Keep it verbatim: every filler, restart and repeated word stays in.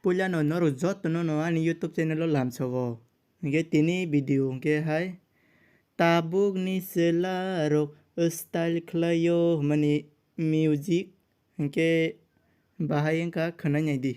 Puilano norok jotono no ani YouTube channel o lamsogo. Hwnkhe tini video hwnkhe hai tabukni chwlarok style khlaio hwnmani music hwnkhe bahai wngkha khwnai naidi.